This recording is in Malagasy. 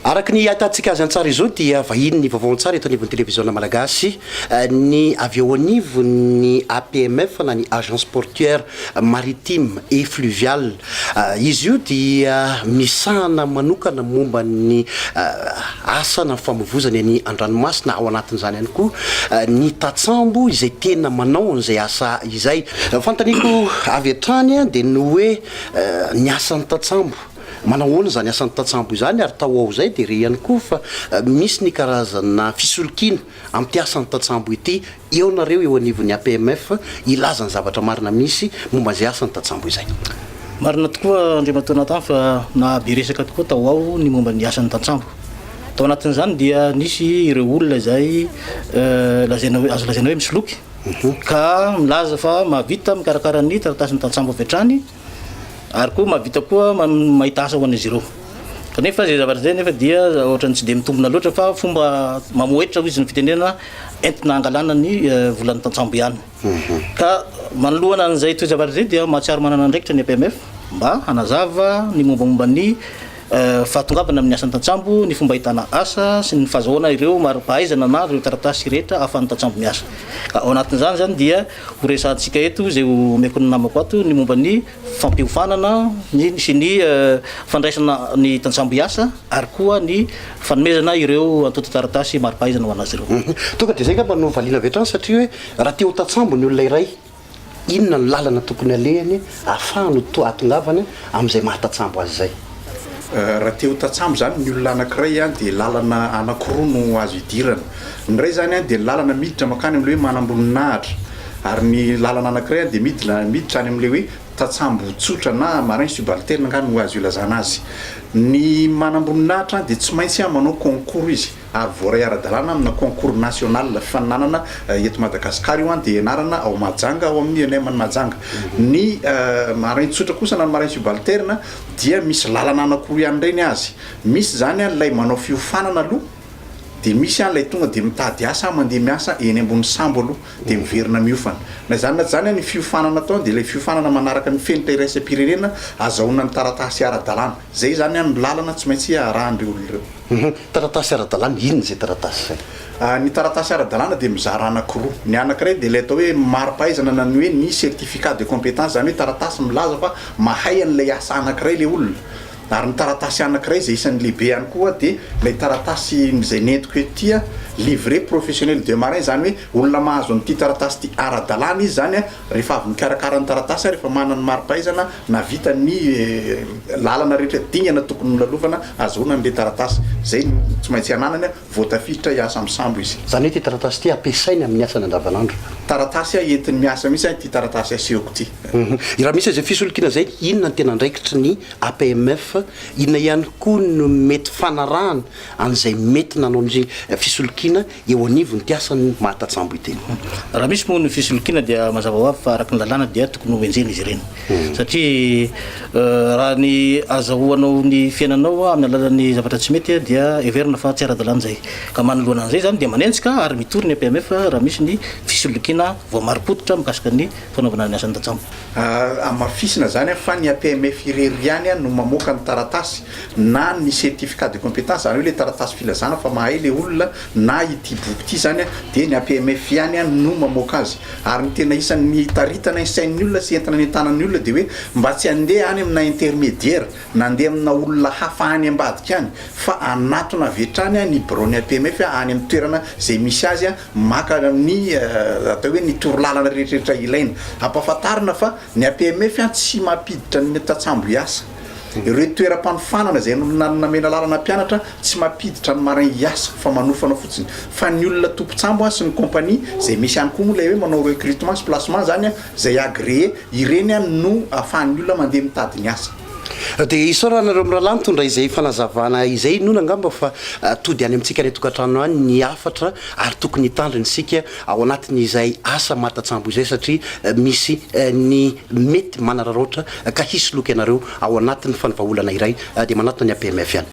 Araka ny ahitantsika azy an-tsary izao dia vahinin'ny vaovao an-tsary eto anivon'ny televiziona malagasy ny avy eo anivon'ny APMF na ny Agence Portuaire Maritime et Fluviale. Izy io dia misahana manokana momba ny asa na ny famoivozana eny an-dranomasina, ao anatin'izany ihany koa ny tatsambo izay tena manao an'izay asa izay. Fanontaniako avy hatrany dia ny hoe ny asan'ny tatsambo. Manao ahoana izany asan'ny tantsambo izany ary tao ao izay dia re ihany koa fa misy ny karazana fisolokiana amin'ity asan'ny tantsambo ity, eo nareo eo anivon'ny APMF hilaza ny zavatra marina misy momba izay asan'ny tantsambo izay. Marina tokoa Andriamatoa Nathan fa nahabe resaka tokoa tao ao ny momba ny asan'ny tantsambo. Tao anatin'izany dia nisy ireo olona izay lazaina hoe azo lazaina hoe misoloky ka milaza fa mahavita mikarakara ny taratasin'ny tantsambo avy hatrany, ary koa mahavita koa mahita asa ho an'izy ireo. Kanefa izay zavatra izay nefa dia ohatran'ny tsy dia mitombina loatra fa fomba mamohehitra hoy izy ny fitenenana entina hangalana ny volan'ny tantsambo ihany. Ka manoloana an'izay toe-javatra izay dia mahatsiaro manana andraikitra ny APMF mba hanazava ny mombamomba ny fahatongavana amin'ny asan'ny tantsambo, ny fomba ahitana asa sy ny fahazahoana ireo mari-pahaizana na ireo taratasy rehetra ahafahan'ny tantsambo miasa. Ka ao anatin'izany izany dia Ho resahantsika eto izay omeko ny namako ato ny momba ny fampiofanana ny sy ny fandraisana ny tantsambo hiasa ary koa ny fanomezana ireo antontan-taratasy mari-pahaizana ho an'azy ireo. Tonga dia izay angamba no valiana avy hatrany satria hoe raha te ho tantsambo ny olona iray, inona no lalana tokony alehany ahafahany ho ahatongavany amin'izay maha tantsambo azy izay? Raha te ho tantsambo izany ny olona anankiray dia lalana anankiroa no azo idirana. Ny iray izany dia ny lalana miditra mankany amin'ilay hoe manamboninahitra ary ny lalana anankiray dia midina miditra any amin'ilay hoe tantsambo tsotra na marin subalterne angaha no azo ilazana azy. Ny manamboninahitra dia tsy maintsy manao concours izy. ary voaray ara-dalàna amina concours national fifaninanana eto Madagascar io an dia ianarana ao Mahajanga ao amin'ny ENM an'i Mahajanga. Ny marin tsotra kosa na ny marin subalterne dia misy lalana anankiroa ihany indray ny azy. Misy izany an ilay manao fiofanana aloha dia misy an ilay tonga dia mitady asa mandeha miasa eny ambony sambo aloha dia miverina miofana. Na izany na tsy izany an ny fiofanana atao dia ilay fiofanana manaraka ny fenitra iraisam-pirenena azahoana ny taratasy ara-dalàna. Izay izany an ny lalana tsy maintsy arahan'ireo olona ireo. Taratasy ara-dalàna, inona izay taratasy izay? Ny taratasy ara-dalàna dia mizara anankiroa. Ny anankiray dia ilay atao hoe mari-pahaizana na ny hoe ny certificat de compétence, izany hoe taratasy milaza fa mahay an'ilay asa anankiray ilay olona. Ary ny taratasy anankiray izay isan'ny lehibe ihany koa dia ilay taratasy izay nentiko eto ity, livret professionnel de marin, izany hoe olona mahazo an'ity taratasy ity ara-dalàna izy izany rehefa avy nikarakara ny taratasy, rehefa manana ny mari-pahaizana Nahavita ny lalana rehetra dingana tokony nolalovana ahazoana an'ilay taratasy. Izay no tsy maintsy ananany vao tafiditra hiasa amin'ny sambo izy. Izany hoe ity taratasy ity ampiasainy amin'ny asany andavanandro. Taratasy entiny miasa mihitsy ity taratasy asehoko ity. Raha misy izay fisolokiana izay, inona no tena andraikitry ny APMF? Inona ihany koa no mety fanarahana an'izay mety nanao ny fisolokiana eo anivon'ity asan'ny maha tantsambo ity. Raha misy moa ny fisolokiana dia mazava ho avy fa araka ny lalàna dia tokony ho enjehina izy ireny satria raha ny azahoanao ny fiainanao amin'ny alalan'ny zavatra tsy mety dia heverina fa tsy ara-dalàna izay ka manoloana an'izay izany dia manenjika ary mitory ny APMF raha misy ny fisolokiana voamari-pototra mikasika ny fanaovana ny asan'ny tantsambo. Hamafisina izany fa ny APMF irery ihany no mamoaka ny taratasy na ny certificat de compétence, izany hoe ilay taratasy filazana fa mahay ilay olona na ity boky ity izany dia ny APMF ihany no mamoaka azy. Ary ny tena isan'ny itaritana ny sain'ny olona sy entina anentanana ny olona dia hoe mba tsy handeha any amina intermédiaire na handeha amina olona hafa any ambadika any fa hanatona avy hatrany ny biraon'ny APMF any amin'ny toerana izay misy azy Maka ny atao hoe ny torolalana rehetrarehetra ilaina. Ampahafantarina fa ny APMF tsy mampiditra ny tantsambo hiasa. Ireo toeram-panofanana izay nomena lalana hampianatra tsy mampiditra ny marin hiasa fa manofana fotsiny. Fa ny olona tompon-tsambo sy ny compagnie izay misy ihany koa moa ilay hoe manao recrutement sy placement izany izay agréé ireny no ahafahan'ny olona mandeha mitady ny asa. Dia isaorana anareo mirahalahy nitondra izay fanazavana izay, inoana angamba fa tody any amintsika any an-tokantrano any ny hafatra ary tokony hitandrina isika ao anatin'izay asa maha-tantsambo izay satria misy ny mety manararaotra ka hisoloky anareo ao anatin'ny fanvaolana iray dia manatona ny APMF ihany.